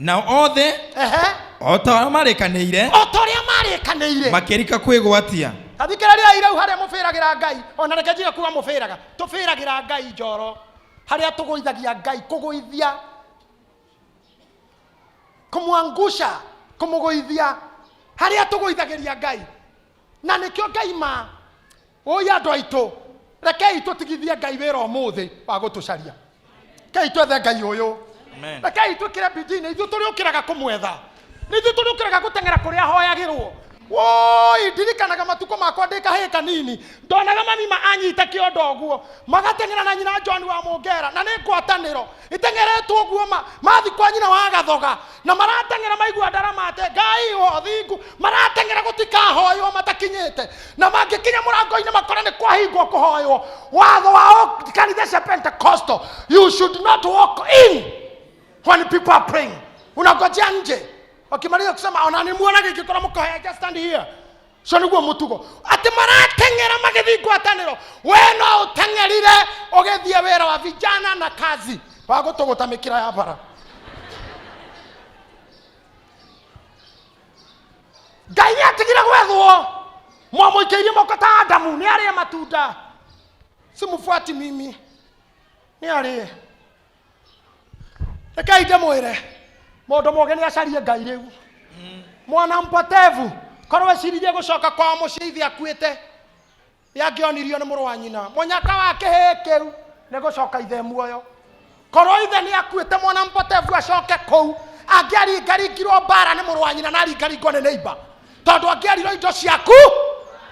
Nao othe Ehe. o ta ũrĩa marĩkanĩire O ta ũrĩa marĩkanĩire. Makĩrika kwĩgwatia. Tathikĩrĩriai rĩu harĩa mũbĩragĩra Ngai, ona reke njige kuga mũbĩraga, tũbĩragĩra Ngai njoro, harĩa tũgũithagia Ngai, kũgũithia, kũmwangusha, kũmũgũithia, harĩa tũgũithagĩria Ngai. Na nĩkĩo Ngai ma, ũi andũ aitũ, rekei tũtigithie Ngai wĩra ũmũthĩ wa gũtũcaria. Rekei twethe Ngai ũyũ. Amen. Rekei twĩkĩre bidii, nĩ ithuĩ tũrĩũkĩraga kũmwetha, nĩ ithuĩ tũrĩũkĩraga gũteng'era kũrĩa ahoyagĩrwo. Woi, ndirikanaga matukũ makwa ndĩ kahĩĩ kanini, ndonaga mami ma anyita kĩondo ũguo, magateng'era na nyina John wa Mũngera, na nĩ ngwatanĩro ĩteng'eretwo ũguo ma, mathi kwa nyina wa Gathoga, na marateng'era maigua ndaramate Ngai wa ũthingu, marateng'era gũtikahoywo matakinyĩte, na mangĩkinya mũrango-inĩ makore nĩ kwahingwo kũhoywo. Watho wa kanitha cia Pentecostal, you should not walk in when people are praying. Unangojea nje wakimaliza kusema, ona nĩ muona gĩngĩkorwo mũkohea, just stand here. Ũcio nĩguo mũtugo, atĩ marateng'era magĩthiĩ ngwatanĩro. We no ũteng'erire ũgĩthiĩ wĩra wa vijana na kazi wa gũtũgũta mĩkĩra ya bara. Ngai nĩ atigire gwethwo, mwamũikĩirie moko ta Adamu nĩ arĩe matunda. Simfuati mimi, nĩ arĩe. Rekei ndĩmwĩre, mũndũ mũgĩ nĩ acarie Ngai rĩu. Mwana mpotevu korwo eciririe gũcoka kwao mũciĩ ithe akuĩte, nĩangĩonirio nĩ mũrũ wa nyina. Mũnyaka wa kĩhĩĩ kĩu nĩ gũcoka ithe muoyo. Korwo ithe nĩ akuĩte, mwana mpotevu acoke kũu, angĩaringaringirwo mbara nĩ mũrũ wa nyina na aringaringwo nĩ neighbor, tondũ angĩarirwo indo ciaku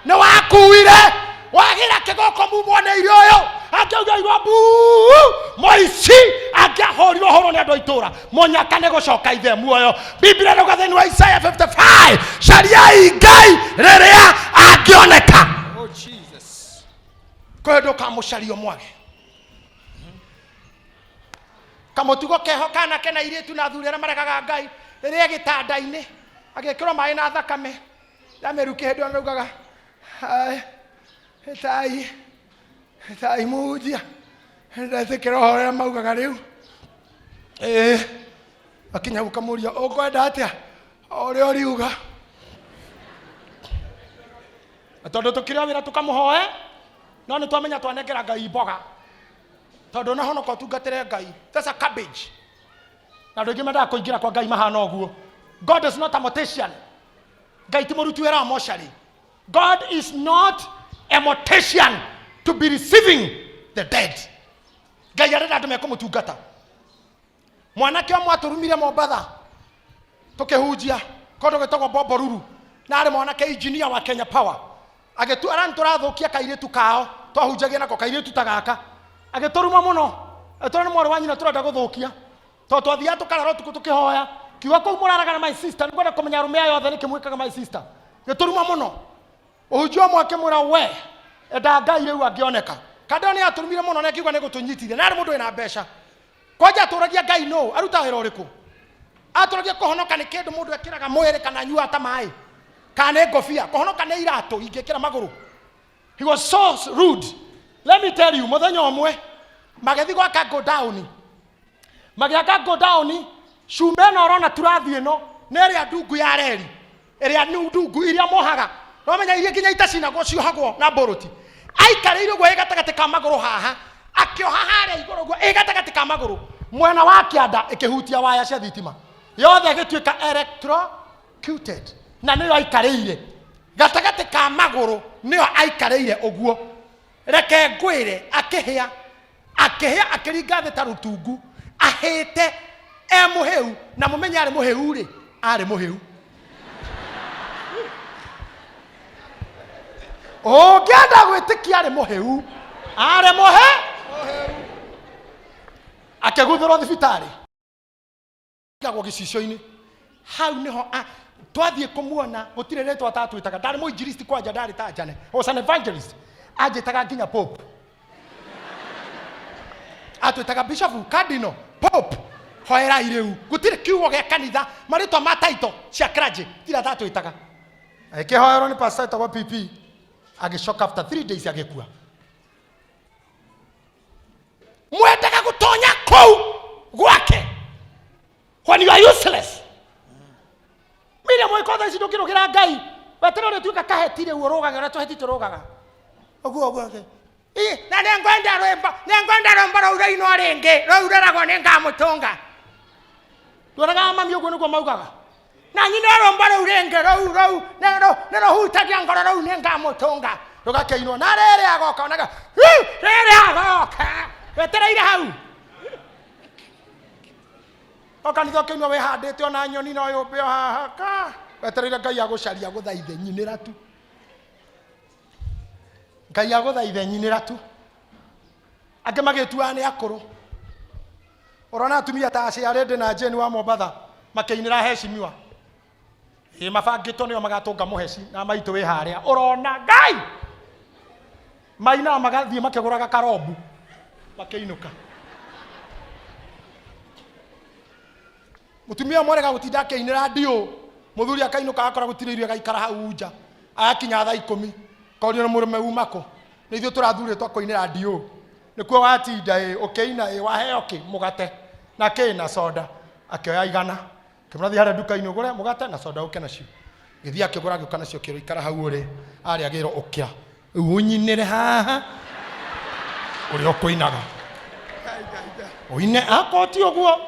nĩ wakuire, wagĩra kĩgoko mumwo nĩ irio ũyũ, angĩaugĩirwo mbuu mũici, angĩahũrirwo hũrwo nĩ andũ a itũra. Mũnyaka nĩ gũcoka ithe muoyo. Biblia ĩrauga thĩinĩ wa Isaya 55, cariai Ngai rĩrĩa angĩoneka. Oh Jesus. Kwĩ ndũkamũcario mwage kamũtugo keho kanake na irĩtu na athuri arĩa maregaga Ngai, rĩrĩa gĩtanda-inĩ agĩkĩrwo maĩ na thakame ya mĩrukĩ, hĩndĩ ĩyo nĩaugaga, "Ai, ĩtai ĩtai mũhunjia, ndetĩkĩra ũhoro ũrĩa maugaga rĩu." Ĩĩ, akinya gũkamũria, ũkwenda atĩa? O ũrĩa ũriuga. Na tondũ tũkĩrĩ o wĩra tũkamũhoe, no nĩ twamenya twanengera Ngai mboga, tondũ nahonoka ũtungatĩre Ngai. That's a cabbage. Na andũ aingĩ mendaga kũingĩra kwa Ngai mahana ũguo. God is not a mortician. Ngai ti mũruti wĩra wa mocarĩ. God is not a mortician to be receiving the dead. Ngai arenda andũ mekũmũtungata. Mwanake ũmwe atũrumire Mombatha tũkĩhunjia kũndũ gwĩtagwo Bombolulu, na arĩ mwanake engineer wa Kenya Power. Agĩtu arani tũrathũkia kairĩtu kao twahunjagia nako, kairĩtu ta gaka, agĩtũruma mũno, agĩtwĩra nĩ mwarĩ wa nyina tũrenda gũthũkia, tondũ twathiaga tũkarara ũtukũ tũkĩhoya kiuga kũu mũraraga na my sister, nĩngwenda kũmenya arũme aya othe nĩkĩ mwĩkaga my sister. Gĩtũruma mũno. Ũhunjia ũmwe akĩmwĩra, we enda Ngai rĩu angĩoneka. Kandeo nĩ atũrumire mũno na akiuga nĩ gũtũnyitithia, na arĩ mũndũ wĩna mbeca. Kwanja atũragia Ngai nũ aruta wĩra ũrĩkũ? Atũragia kũhonoka nĩ kĩndũ mũndũ ekĩraga mwĩrĩ kana anyuaga ta maĩ, kana nĩ ngobia? Kũhonoka nĩ iratũ ingĩkĩra magũrũ? He was so rude. Let me tell you, mũthenya ũmwe magĩthiĩ gwaka go down, magĩaka go down, cuma ĩno ũrona turathi ĩno nĩ ĩrĩa ndungu ya reri, ĩrĩa nĩ ndungu iria mohaga, nomenya iria nginya itacinagwo ciohagwo na mbũrũti. Aikarĩire ũguo ĩ gatagatĩ ka magũrũ haha, akĩoha harĩa igũrũ ũguo ĩ gatagatĩ ka magũrũ mwena wa kĩanda, ĩkĩhutia waya cia thitima yothe, ĩgĩtuĩka electrocuted. Na nĩyo aikarĩire gatagatĩ ka magũrũ, nĩyo aikarĩire ũguo. Reke ngwĩre, akĩhĩa, akĩhĩa, akĩringa thĩ ta rũtungu, ahĩte e mũhĩu. Na mũmenye arĩ mũhĩu rĩ, arĩ mũhĩu. Ũngĩenda gwĩtĩkia arĩ mũhĩu, arĩ mũhĩ, akĩguthũrwo thibitarĩ, igagwo gĩcicio-inĩ hau nĩho twathiĩ kũmuona. Gũtirĩ rĩtwa atatwĩtaga. Ndarĩ mũinjilisti kwanja, ndarĩ ta Jane, was an evangelist. Anjĩtaga nginya pope, atwĩtaga bishop, cardinal, pope. Hoerai rĩu, gũtirĩ kiugo gĩa kanitha, marĩtwa ma title cia clergy tirĩ atatwĩtaga. Agĩkĩhoerwo nĩ pastor etagwo PP, agĩcoka after 3 days agĩkua. Mwendaga gũtonya kũu gwake. When you are useless. Miriam ũgĩkorwo thaa ici ndũngĩrũgĩra Ngai, weterere ũrĩtuĩka kaheti rĩu ũrũgage ũrĩa tũheti tũrũgaga. Ũguo ũguo ũguo. Ĩ, na nĩngwenda rwĩmbo, nĩngwenda rwĩmbo rũu rũinwo rĩngĩ, rũu rũragwo nĩ ngamũtũnga. Nduonaga mami ũguo nĩguo maugaga. Na nyine rwĩmbo rũu rĩngĩ, rũu rũu nĩ rũhutagia ngoro, rũu nĩ ngamũtũnga. Rũgakĩinwo na rĩrĩ agoka, onaga, "Huu, rĩrĩ agoka." Wetereire hau. O kanitha ũkĩinwo wĩhandĩte ona nyoni no yũmbe o haha ka. Wetereire Ngai agũcaria agũthaithe nyinĩra tu. Ngai agũthaithe nyinĩra tu. Angĩ magĩtuaga nĩ akũrũ. Ũrona atumia ta Asha Rĩndĩ na Jane wa Mombatha makĩinĩra heshimiwa. Ĩ mabangĩtwo nĩo magatũnga mũheci na maitũ wĩ harĩa. Ũrona Ngai mainaga magathiĩ makĩgũraga karombu makĩinũka. Mũtumia ũmwe arega gũtinda akĩinĩra ndiũ, mũthuri akainũka akora gũtirĩ irio agaikara hau nja, agakinya thaa ikũmi, korio nĩ mũrũme uma kũ? Nĩ ithuĩ tũrathurĩtwo kũinĩra ndiũ. Nĩkuo watinda ĩ, ũkĩina ĩ, waheo kĩ? Mũgate na kĩ na soda. Akĩoya igana, akĩmwĩra thiĩ harĩa nduka-inĩ ũgũre mũgate na soda ũke nacio. Gĩthiĩ akĩgũra agĩũka nacio akĩrwo ikara hau ũrĩ, arĩa agĩrwo ũkĩra. Rĩu ũnyinĩre haha ũrĩa ũkũinaga. Ũine akorwo ti ũguo.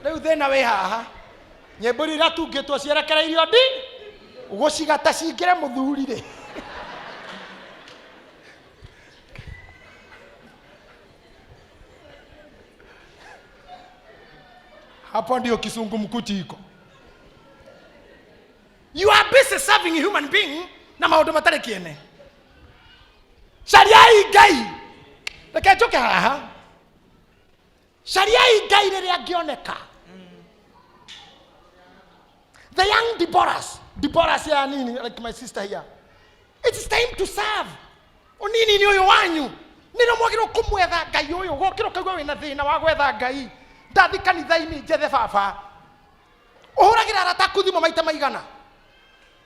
Rĩu thĩna wĩ haha. Nyĩmbo iria iratungĩtwo cierekereirio ndi gũcigata cingĩre mũthuri rĩ. Hapo ndio kisungumkuti iko. You are busy serving human being na maũndũ matarĩ kĩene. Cariai Ngai. Reke njũke haha. Cariai Ngai rĩrĩa angĩoneka. The young Deborahs, Deborahs ya nini, like my sister here. It's time to serve. Ũnini-inĩ ũyũ wanyu nĩrĩo mwagĩrĩirwo kũmwetha Ngai ũyũ. Gokĩra ũkaigua wĩna thĩna wa gwetha Ngai. Ndathi kanitha-inĩ njethe baba. Ũhũragĩra arata aku thimũ maita maigana?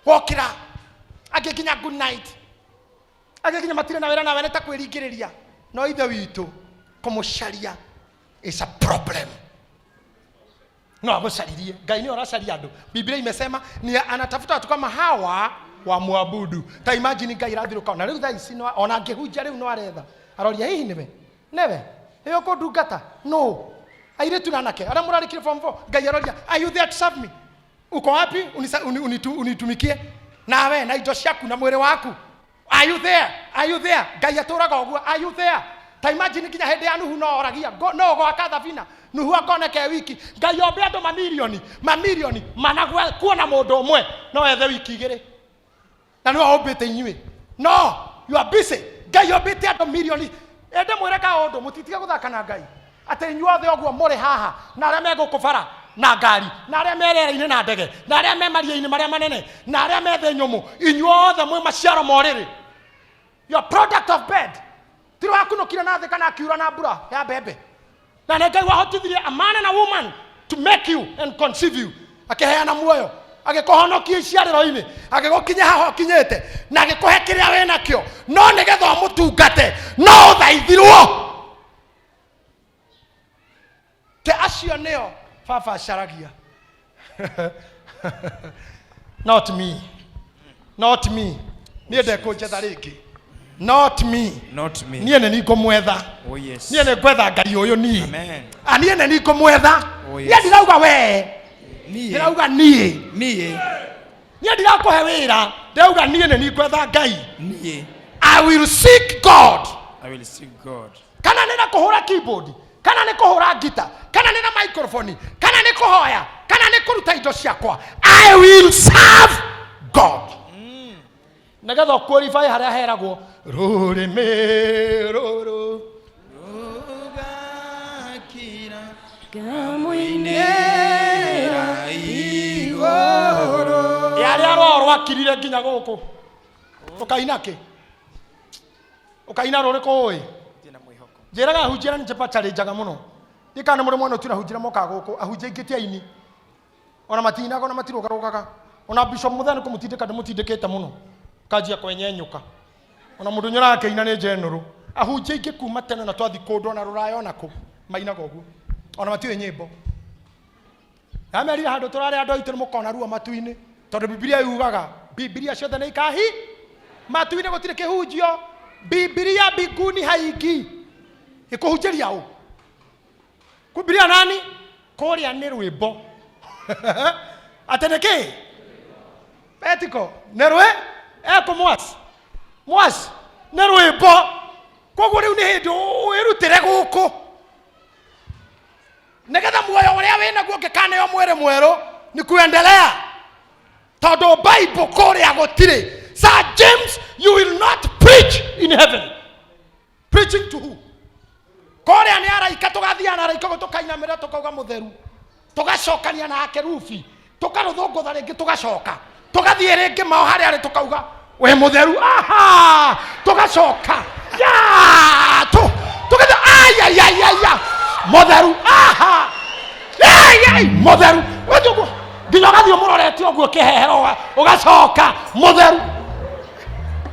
Wokĩra angĩ nginya good night, angĩ nginya matirĩ na wĩra nawe nĩ ta kwĩringĩrĩria. No ithe witũ kũmũcaria is a problem. No agũcaririe. Ngai nĩwe ũracaria andũ. Biblia imesema ni anatafuta watu kama hawa wa muabudu. Ta imagine Ngai arathirũka ona rĩu thaa ici no ona angĩhunjia rĩu no aretha. Aroria hihi nĩwe? Nĩwe? Ĩ ũkũndungata? No. Airĩtu na anake arĩa mũrarĩkire form 4 Ngai aroria are you there to serve me? Uko wapi? Unitumikie nawe na indo ciaku na mwĩrĩ waku. Are you there? Are you there? Ngai atũraga ũguo. Are you there? Ta imagine nginya hĩndĩ ya Nuhu no oragia no gwaka thabina Nuhu akoneka e wiki. Ngai ombe andũ mamirioni mamirioni mana kuona mũndũ ũmwe no ethe wiki igĩrĩ na nĩwe ũmbĩte inyuĩ. No you are busy. Ngai ombĩte andũ mirioni. Ende mwĩre kaũndũ, mũtitige gũthaka na Ngai atĩ inyuothe ũguo mũrĩ haha na arĩa me gũkũ bara na ngari na arĩa me rĩera-inĩ na ndege na arĩa me maria-inĩ marĩa manene na arĩa me thĩ nyũmũ, inyuothe mwĩ maciaro ma ũrĩrĩ. Your product of bed. Tiro wakunũkire na thĩ kana akiura na mbura ya mbembe. Na nĩ Ngai wahotithirie a man and a woman to make you and conceive you. Akĩheana muoyo, agĩkũhonokia iciarĩro-inĩ, agĩgũkinya haha ũkinyĩte, na agĩkũhe kĩrĩa wĩ nakĩo. No nĩgetha ũmũtungate, no ũthaithirwo. Te acio nĩo baba acaragia. Not me. Not me. Niĩ ndekũnjetha rĩngĩ. Not me. Not me. Niĩ nĩ niĩ ngũmwetha. Oh yes. Niĩ nĩ ngwetha Ngai ũyũ niĩ. Amen. A niĩ nĩ niĩ ngũmwetha. Oh, yes. Niĩ ndirauga we. Niĩ. Ndĩrauga niĩ. Niĩ. Niĩ ndirakũhe wĩra. Ndĩrauga niĩ nĩ niĩ ngwetha Ngai. Niĩ. I will seek God. I will seek God. Kana nĩ na kũhũra keyboard, kana nĩ kũhũra ngita, kana nĩ na microphone, kana nĩ kũhoya, kana nĩ kũruta indo ciakwa. I will serve God. Nĩgetha ũqualify harĩa heragwo rũrĩmĩ rũrũ Rũgakira Ngamũinĩra igũrũ. Yarĩa roho rwakirire nginya gũkũ. Ũkaina kĩ? Ũkaina rũrĩkũ ũĩ? Njĩraga ahunjia na nĩ challenge mũno. Ndiĩ kana nĩ mũrĩ mwena ũtira ahunjia mokaga gũkũ, ahunjia aingĩ ti aini. Ona matinaga ona matirũgarũgaga. Ona Bishop Muthee nĩ kũmũtindĩka ndĩmũtindĩkĩte mũno. Kanjia kwenyenyũka. Ona mũndũ nyoraga akĩina nĩ njenũrũ. Ahunjia aingĩ kuma tene na twathi kũndũ ona rũraya ona kũ mainaga ũguo. Ona matiũĩ nyĩmbo. Ndamerire handũ tũrarĩ andũ aitũ nĩ mũkona ruo matu-inĩ. Tondũ Bibilia yugaga Bibilia ciothe nĩ ikahi matu-inĩ gũtirĩ kĩhunjio. Bibilia mbinguni haingii. Ĩkũhunjĩria ũ? Kubiria nani? Kũrĩa nĩ rwĩmbo. Atĩ nĩ kĩ? Etiko nĩ rwĩ ekũ mwasi mwasi nĩ rwĩmbo. Koguo rĩu nĩ hĩndĩ wĩrutĩre gũkũ nĩgetha muoyo ũrĩa wĩnaguo ũngĩkaneo mwĩrĩ mwerũ ni kuendelea tondũ Bible kũrĩa gũtirĩ. Sir James, you will not preach in heaven. Preaching to who? Kũrĩa nĩ araika tũgathiaga na araika ũguo tũkainamĩrĩra tũkauga mũtheru tũgacokania na akerubi tũkarũthũngũtha rĩngĩ tũgacoka tũgathiĩ rĩngĩ mao harĩa arĩ tũkauga we mũtheru aha tũgacoka ya tu tũgathiĩ ayayayaya mũtheru aha yayay mũtheru Ũgathiĩ ũguo nginya ũgathiĩ ũmũrorete ũguo kĩhehero ũgacoka mũtheru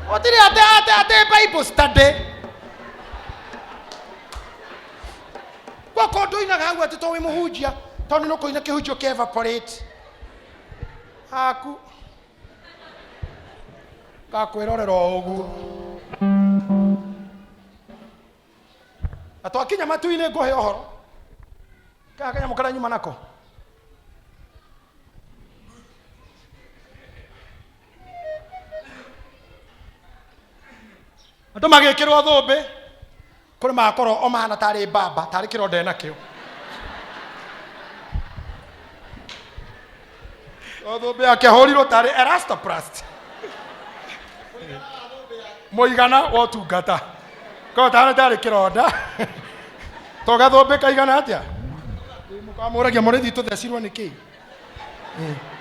gũtirĩ atĩ atĩ atĩ Bible study gwakwa ndũinaga hau atĩ to wĩ mũhunjia tondũ nĩ ũkũina kĩhunjio kĩa evaporate haku gakwĩrorera o ũguo na twakinya matu-inĩ ngũhe ũhoro kaga kanyamũ karĩa nyuma nako andũ magĩkĩrwo thũmbĩ kũrĩ magakorwo o mahana tarĩ mbamba tarĩ kĩronda enakĩo O thũmbĩ yake ahũrirwo tarĩ elastoplast mũigana wa ũtungata korwo tarĩ tarĩ kĩronda to gathũmbĩ kaigana atĩa mũkamũragia mũrĩthi tũthecirwo nĩ kĩĩ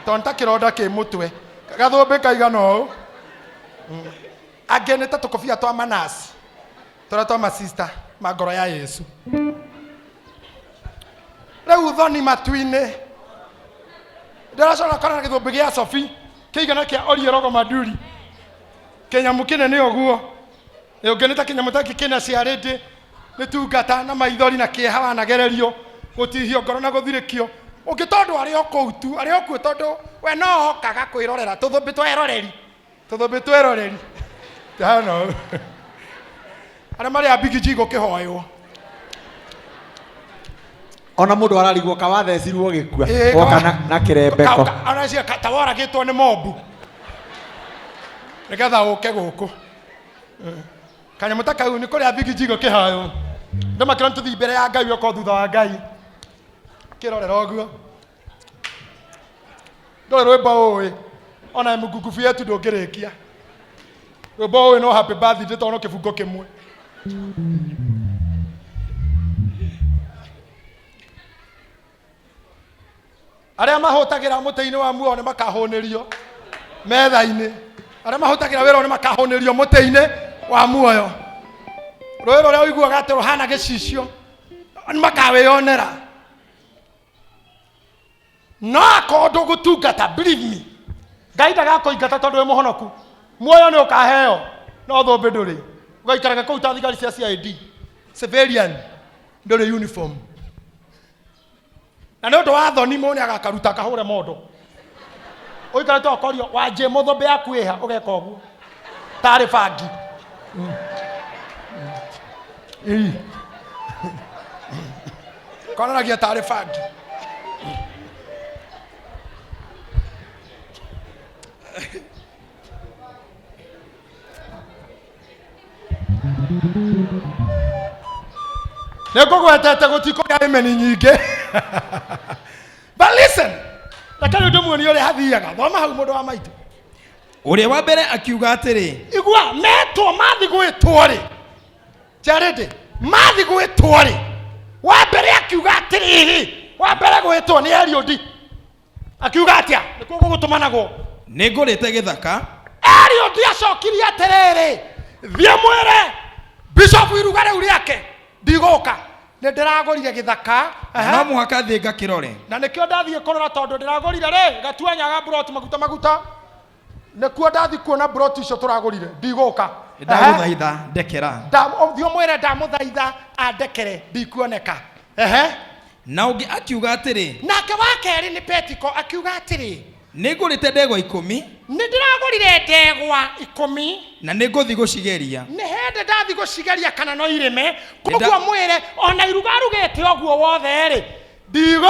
tondũ nĩ ta kĩronda kĩ mũtwe gathũmbĩ kaigana ũũ angĩ nĩ ta tũkobia twa manasi tũrĩa twa masista ma ngoro ya Yesu rĩu thoni matu-inĩ ndĩracoka kora gĩthũmbĩ gĩa Sophie kĩigana kĩa Oriorogo Maduri kĩnyamũ kĩnene ũguo ũngĩ nĩ ta kĩnyamũ ta gĩkĩ kĩna ciarĩndĩ nĩ tungata na maithori na kĩeha wanagererio gũtihio ngoro na gũthirĩkio ũngĩ tondũ arĩ o kũu tu arĩ o kuo tondũ we no okaga kwĩrorera tũthũmbĩ twa eroreri tũthũmbĩ twa eroreri tano arĩa marĩ a bigiji gũkĩhoywo Ona mũndũ ararigwo kawathecirwo gĩkua Ĩĩ, woka na kĩrembeko. Aracia ta woragĩtwo nĩ mobu nĩgetha ũke gũkũ kanyamũ ta kau nĩ kũrĩa bigiji gũkĩhoywo andũ makĩrwo nĩ tũthiĩ mbere ya Ngai ũkorwo thutha wa Ngai kĩrorera ũguo ndũĩ rwĩmbo ũĩ ona mũngungubu yetu ndũngĩrĩkia rwĩmbo ũĩ no happy birthday tondũ no kĩbungo kĩmwe arĩa mahũtagĩra mũtĩ-inĩ wa muoyo nĩ makahũnĩrio metha-inĩ arĩa mahũtagĩra wĩra nĩ makahũnĩrio mũtĩ-inĩ wa muoyo rũĩ rũrĩa ũiguaga atĩ rũhana gĩcicio nĩ makawĩyonera no akorwo ndũgũtungata believe me Ngai ndagakũingata tondũ wĩ mũhonoku muoyo nĩ ũkaheo no thũmbĩ ndũrĩ ũgaikaraga kũu ta thigari cia CID civilian ndũrĩ uniform na nĩ ũndũ wa thoni mũndũ agakaruta akahũre mondo ũikarĩte ũkorio wanjie mũthũmbĩ yaku ĩha ũgeka ũguo tarĩ bangi Ĩĩ. Konanagia tarĩ bangi nĩ ngũgwetete gũtikũgĩa ĩmeni nyingĩ but listen reke rĩu ndĩmuonie ũrĩa hathiaga thoma hau mũndũ wa maitũ Ũrĩa wa mbere akiuga atĩrĩ, igua metwo mathi gwĩtwo rĩ njarĩndĩ mathi gwĩtwo rĩ wa mbere akiuga atĩrĩrĩ wa mbere gwĩtwo nĩ Eliudi akiuga atĩa nĩkuo gũgũtũmanagwo nĩngũrĩte gĩthaka Eliudi acokirie atĩrĩrĩ thiĩ mwĩre bishopu iruga rĩu rĩake ndigũka nĩ ndĩragũrire gĩthaka na no mũhaka thiĩ ngakĩrore. Na nĩkĩo ndathiĩ kũrora tondũ ndĩragũrire rĩ gatuanyaga mburoti maguta maguta nĩkuo ndathiĩ kuona mburoti icio tũragũrire ndigũka Ndagũthaitha ndekera. Thiĩ ũmwĩre ndamũthaitha andekere ndikuoneka. Ehe. Na ũngĩ akiuga atĩrĩ, Nake wa kerĩ nĩ Petiko akiuga atĩrĩ, nĩ ngũrĩte ndegwa 10 nĩ ndĩragũrire ndegwa 10 na nĩ ngũthiĩ gũcigeria. Nĩ hĩndĩ ndathiĩ gũcigeria kana no irĩme. Koguo mwĩre ona iruga arugĩte ũguo wothe rĩ, ndigo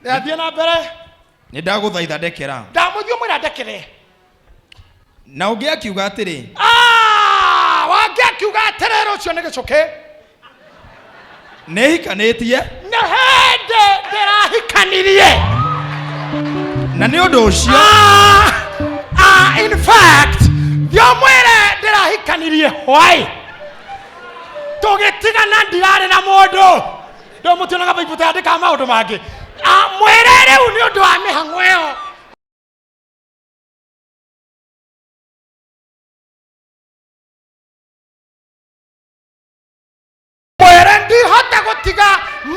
athiĩ na mbere. Nĩ ndagũthaitha ndekera. Ndamũthiĩ ũmwĩre andekere. Na ũngĩ akiuga atĩrĩ, Ah, wangĩ akiuga atĩrĩrĩ, ũcio nĩ gĩcũkĩ. Nĩ hikanĩtie Nĩ hĩndĩ ndĩrahikanirie na nĩ ũndũ ũcio Ah, ah, in fact thiĩ ũmwĩre ndĩrahikanirie why tũgĩtigana ndirarĩ na mũndũ ndũ mũtionaga baibũ tayandĩkaga maũndũ mangĩ. Ah, mwĩre rĩu nĩ ũndũ wa mĩhang'o ĩyo. Mwĩre ndihota gũtiga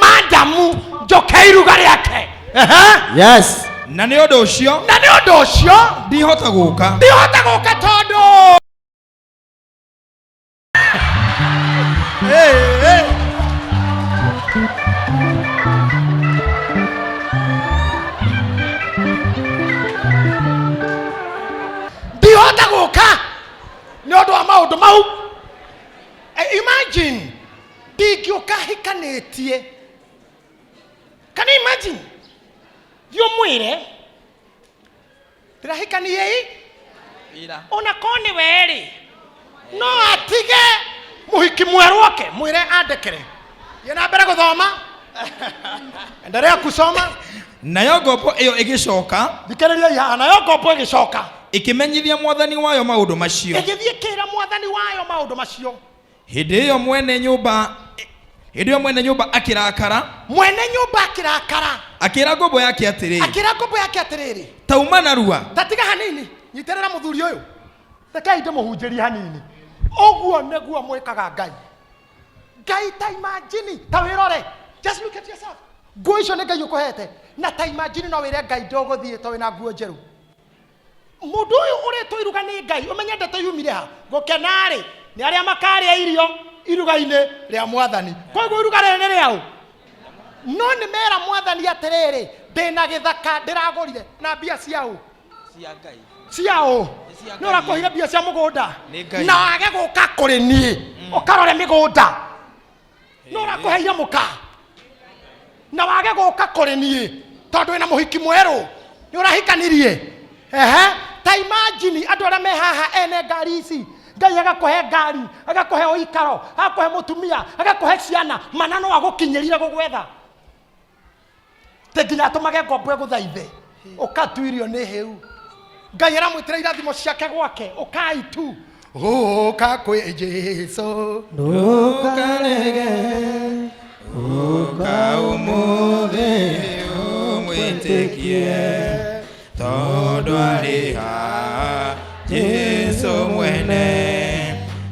madamu njoke iruga rĩake. Ehe. Yes. Na nĩ ũndũ ũcio Na nĩ ũndũ ũcio ndihota gũka. Ndihota gũka tondũ Hey, hey. Ndihota gũka nĩ ũndũ wa maũndũ mau. Imagine ndingĩũka hikanĩtie. Can you imagine? Thiĩ ũmwĩre ndĩrahikanie ĩ ona korwo nĩ we rĩ, no atige mũhiki mwerũ oke. Mwĩre andekere. Thiĩ na mbere gũthoma, endelea kusoma. Nayo ngombo ĩyo ĩgĩcoka Thikĩrĩriai haha. Nayo ngombo ĩgĩcoka ĩkĩmenyithia mwathani wayo maũndũ macio. Ĩgĩthiĩ kĩra mwathani wayo maũndũ macio. Hĩndĩ ĩyo mwene nyũmba akĩrakara. Mwene nyũmba akĩrakara. Akĩra ngombo yake atĩrĩ, Akĩra ngombo yake atĩrĩrĩ, tauma narua. Tatiga hanini, nyitĩrĩra mũthuri ũyũ, rekei ndĩmũhunjĩrie hanini. Ũguo nĩguo mwĩkaga Ngai. Ngai, ta imagine, ta wĩrore, just look at yourself. Nguo icio nĩ Ngai ũkũhete, na ta imagine no wĩre Ngai ndũgũthiĩ to wĩna nguo njerũ. Mũndũ ũyũ ũrĩtwo iruga nĩ Ngai, ũmenye ndeto yumire ha. Gũkena-rĩ nĩ arĩa makarĩa irio iruga-inĩ rĩa mwathani. Koguo iruga rĩrĩ nĩ rĩaũ? No nĩ mera mwathani atĩrĩrĩ, ndĩna gĩthaka ndĩragũrire na mbia ciaũ? Ciaũ? Nĩ ũrakũhire mbia cia mũgũnda Nĩ Ngai. na wage gũka kũrĩ niĩ ũkarore mĩgũnda. Nĩ ũrakũheire mũka na wage gũka kũrĩ niĩ tondũ wĩna mũhiki mwerũ, nĩ ũrahikanirie. Ehe, ta imagine andũ arĩa me haha ene ngari ici, Ngai agakũhe ngari, agakũhe ũikaro, agakũhe mũtumia, agakũhe ciana, mana no agũkinyĩrire gũgwetha te nginya atũmage ngombo ĩgũthaithe ũkatuirio nĩ hĩu. Ngai aramwĩtĩra irathimo ciake gwake, ũkai tu, ũka kwĩ Jesu. Ndũkarege, ũka ũmũthĩ ũmwĩtĩkie, tondũ arĩ haha Jesu mwene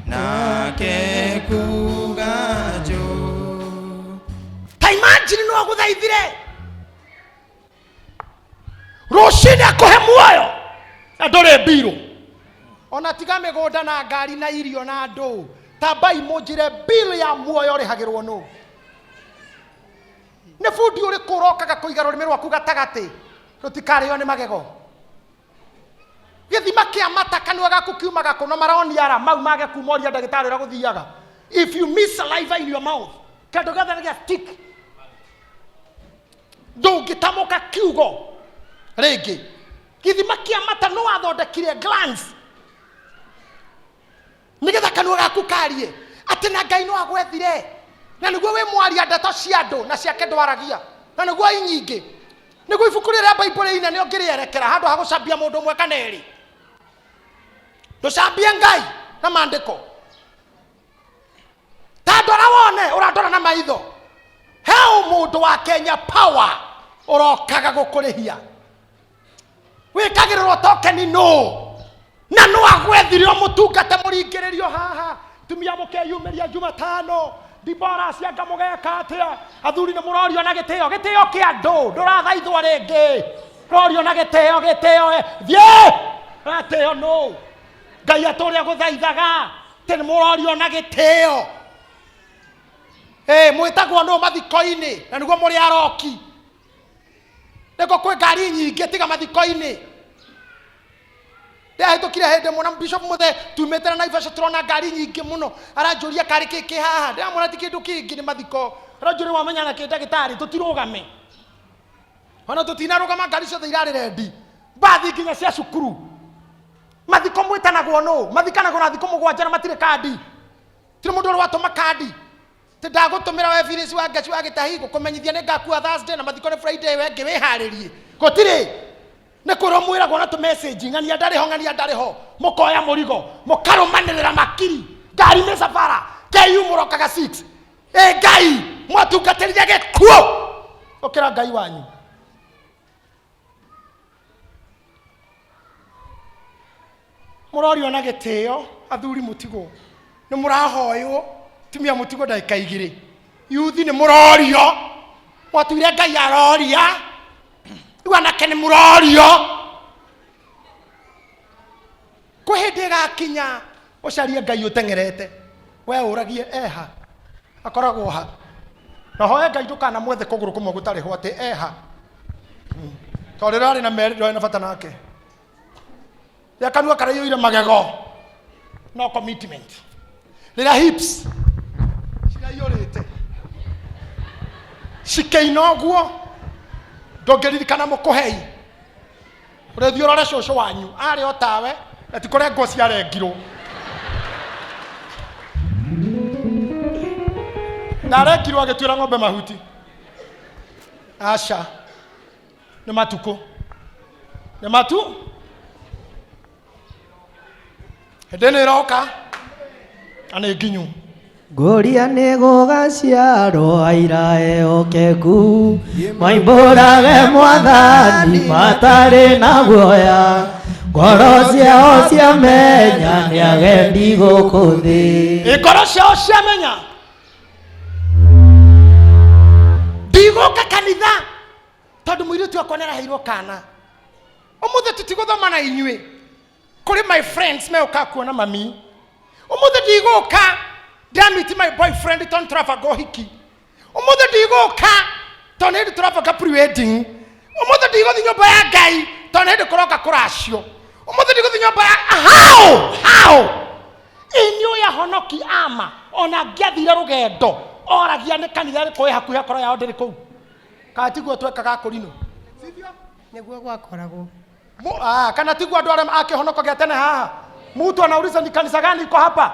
nake kuga njũ. Ta imagine no agũthaithire rũcinĩ akũhe muoyo na ndũrĩ mbirũ ona. Tiga mĩgũnda na ngari na irio na andũ, tambai mũnjĩre, bill ya muoyo ũrĩhagĩrwo nũ? Nĩ bundi ũrĩkũ ũrokaga kũiga rũrĩmĩ rwaku gatagatĩ rũtikarĩo nĩ magego? Gĩthima kĩa mata kanua gaku kiumaga kũ? No maronia ara mau mage kuma ũria ndagĩtarĩ ũrĩa gũthiaga. If you miss saliva in your mouth, kĩndũ gĩothe nĩ gĩa stick, ndũngĩtamũka kiugo rĩngĩ. Gĩthima kĩa mata no wathondekire glands nĩgetha kanua gaku karie atĩ na Ngai no agwethire na nĩguo wĩ mwaria ndeto cia andũ na ciake ndwaragia, na nĩguo inyingĩ nĩguo ibuku rĩrĩa Baibũrĩ inene ũngĩrĩerekera handũ ha gũcambia mũndũ ũmwe kana erĩ. Ndũcambie Ngai na maandĩko. Ta ndora wone ũrandora na maitho. He mũndũ wa Kenya Power ũrokaga gũkũrĩhia wĩkagĩrĩrwo tokeni nũ na no agwethire ũmũtungate mũringĩrĩrio haha. Tumia mũkeyumĩria Jumatano ndibora cianga mũgeka atĩa? Athuri nĩ mũrorio na gĩtĩo, gĩtĩo kĩa andũ. Ndũrathaithwo rĩngĩ, rorio na gĩtĩo, gĩtĩo. Thiĩ ratĩo nũ? Ngai atũrĩ agũthaithaga tĩ nĩ mũrorio na gĩtĩo. Ĩ mwĩtagwo nũ mathiko-inĩ na nĩguo mũrĩ aroki. Nĩguo kwĩ ngari nyingĩ tiga mathiko-inĩ. Ndĩrahĩtũkire hĩndĩ ĩmwe na Bishop Mũthee tumĩte na Naivasha tũrona ngari nyingĩ mũno, aranjũria karĩ kĩ kĩ haha, ndĩramwĩra ti kĩndũ kĩngĩ nĩ mathiko. Aranjũria wamenya na kĩ ndagĩtarĩ, tũtirũgame ona tũtinarũgama, ngari ciothe irarĩ rendi, mbathi nginya cia cukuru. Mathiko mwĩtanagwo nũ? Mathikanagwo na thikũ 7 na matirĩ kandi. Tirĩ mũndũ ũrĩ watũma kandi. Ti ndagũtũmĩra we Phyllis wa Ngeci wa Gĩtahi gũkũmenyithia nĩ ngakua Thursday na mathiko nĩ Friday, we ngĩ wĩharĩrie. Gũtirĩ. Nĩ kwĩrwo mwĩragwo na tũmessage, ng'ania ndarĩ ho, ng'ania ndarĩ ho, mũkoya mũrigo mũkarũmanĩrĩra makiri, ngari mĩcabara, KU mũrokaga 6. Ĩ Ngai mwatungatĩrire gĩkuũ ũkĩra Ngai wanyu. Mũrorio na gĩtĩo athuri mũtigwo, nĩ mũrahoywo tumia mũtigwo ndagĩka 2. Yuthi nĩ mũrorio, mwatuire Ngai aroria, rĩu anake nĩ mũrorio. Kwĩ hĩndĩ ĩgakinya ũcarie Ngai ũteng'erete, we ũragie eha, akoragwo ha, na hoe Ngai ndũkanamwethe kũgũrũ kũmwe gũtarĩ ho atĩ eha, tondũ rĩrĩa arĩ na merĩ ndwarĩ na bata nake. Rĩrĩa kanua karaiyũire magego, no commitment. Rĩrĩa hips ciraiyũrĩte cikĩina ũguo, ndũngĩririkana mũkũhei. Ũrĩthiĩ ũrore cũcũ wanyu arĩ o tawe, na ti kũrengwo ciarengirwo. Na arengirwo agĩtuĩra ng'ombe mahuti. Aca, nĩ matukũ, nĩ matu. Hĩndĩ ĩno ĩroka na nĩ nginyu. Ngũria nĩ gũgaciarwo aira ehokeku, maimbũrage mwathani matarĩ na guoya, ngoro ciao ciamenya nĩ agendi gũkũ thĩ. Ngoro ciao ciamenya ndigũka kanitha tondũ mũirĩtu wakwa nĩaraheirwo kana. Ũmũthĩ tũtigũthoma na inyuĩ, kũrĩ my friends megũka kuona mami. Ũmũthĩ ndigũka, ndĩramiti my boyfriend tondũ tũrabanga ũhiki. Ũmũthĩ ndigũka tondũ nĩ hĩndĩ tũrabanga pre-wedding. Ũmũthĩ ndigũthiĩ nyũmba ya Ngai tondũ nĩ hĩndĩ kũroka kũracio. Ũmũthĩ ndigũthiĩ nyũmba ya how how inyuĩ ahonoki ama ona ngĩathire rũgendo oragia nĩ kanitha ĩrĩkũ ĩ hakuhĩ akorwo yao ndĩrĩ kũu. Kana tiguo twekaga kũrinũ? Nĩguo gwakoragwo. Kana tiguo andũ arĩa a kĩhonoko gĩa tene haha? Mtu anauliza ni kanitha gani iko hapa?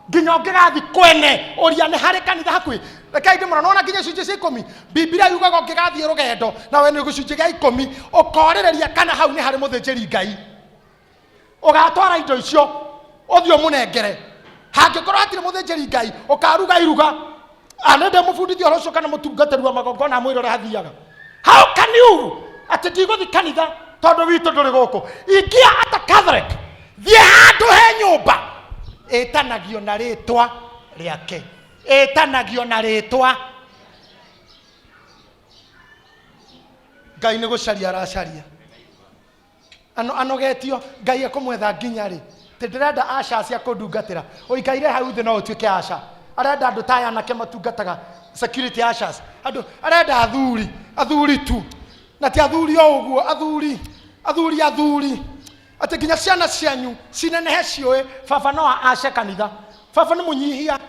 Nginya ũngĩgathiĩ kwene ũria nĩ harĩ kanitha hakuhĩ. Rekei ndĩmũra, nĩwona nginya icunjĩ cia 10 Biblia yugaga ũngĩgathiĩ rũgendo na we nĩ gĩcunjĩ gĩa 10 ũkorĩrĩria kana hau nĩ harĩ mũthĩnjĩri Ngai. Ũgatwara indo icio ũthiĩ ũmũnengere. Hangĩkorwo hatirĩ mũthĩnjĩri Ngai ũkaruga iruga. Nĩ ndĩmũbundithia ũhoro ũcio kana mũtungatĩri wa magongona amwĩre ũrĩa hathiaga. How can you atĩ ndigũthiĩ kanitha tondũ witũ ndũrĩ gũkũ? Ingia ata Catholic, thiĩ handũ he nyũmba ĩtanagio na rĩtwa rĩake, ĩtanagio na rĩtwa Ngai. Nĩ gũcaria aracaria ano anogetio Ngai ekũmwetha nginya rĩ? Tĩ ndĩrenda aca cia kũndungatĩra, ũikaire hau thĩ no ũtuĩke aca. Arenda andũ ta aya anake matungataga security ushers, andũ arenda athuri, athuri tu, na ti athuri o ũguo, athuri athuri athuri, atĩ nginya ciana cianyu cinenehe ciũĩ baba no ace kanitha, baba nĩ mũnyihia.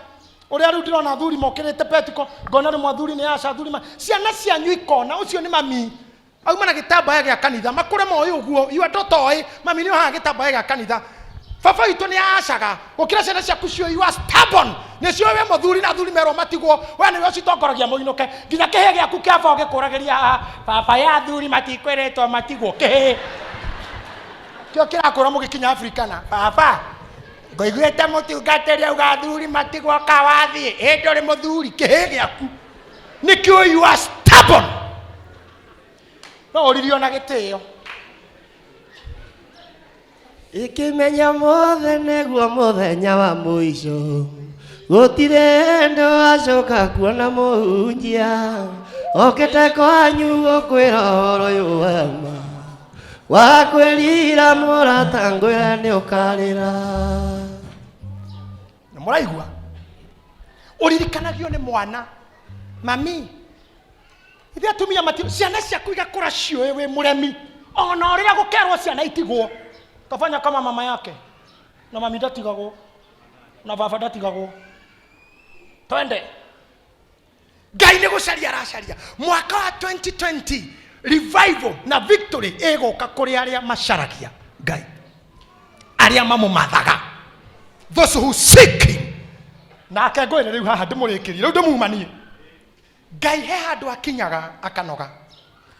Ũrĩa rĩu ndĩrona athuri mokĩrĩte petiko, ngona rĩmwe athuri nĩ aca, athuri ma ciana cianyu ikona ũcio nĩ mami auma na gĩtambaya gĩa kanitha, makũre moĩ ũguo. Iwe andũ toĩ mami nĩ ohaga gĩtambaya gĩa kanitha, baba witũ nĩ acaga gũkĩra ciana ciaku ciũĩ. You are stubborn, nĩ ciũĩ we mũthuri na athuri merwo matigwo, we nĩwe ũcitongoragia mũinũke nginya kĩhĩ gĩaku kĩa baba ũgĩkũragĩria haha, baba ya athuri matikwĩrĩtwo matigwo. Kĩhĩ kĩo kĩrakũra mũgĩkinya Afrikana, baba ngũiguĩte mũtungatĩri auga athuri matigwo kawathiĩ, ĩndĩ ũrĩ mũthuri, kĩhĩ gĩaku nĩkĩo. You are stubborn, no ũririo na gĩtĩo. Ikĩmenya mothe nĩguo mũthenya wa mũico, gũtirĩ ndũ acoka kuona mũhunjia okĩte kwanyu gũkwĩra ũhoro ũyũ wa ma. Wakwĩrira mũrata ngwĩra nĩ ũkarĩra. Nĩ mũraigua ũririkanagio nĩ mwana mami ithe atumia mati ciana ciaku igakũra ciũĩ wĩ mũremi ona ũrĩa gũkerwo ciana itigwo tafanya kama mama yake na mami ndatigagwo na baba ndatigagwo. Twende. Ngai nĩ gũcaria aracaria mwaka wa 2020 revival na victory ĩgũka kũrĩ arĩa macaragia Ngai, arĩa mamũmathaga, those who seek him. Nake ngwĩre rĩu haha ndĩmũrĩkĩrie, rĩu ndĩmumanie. Ngai he handũ akinyaga akanoga.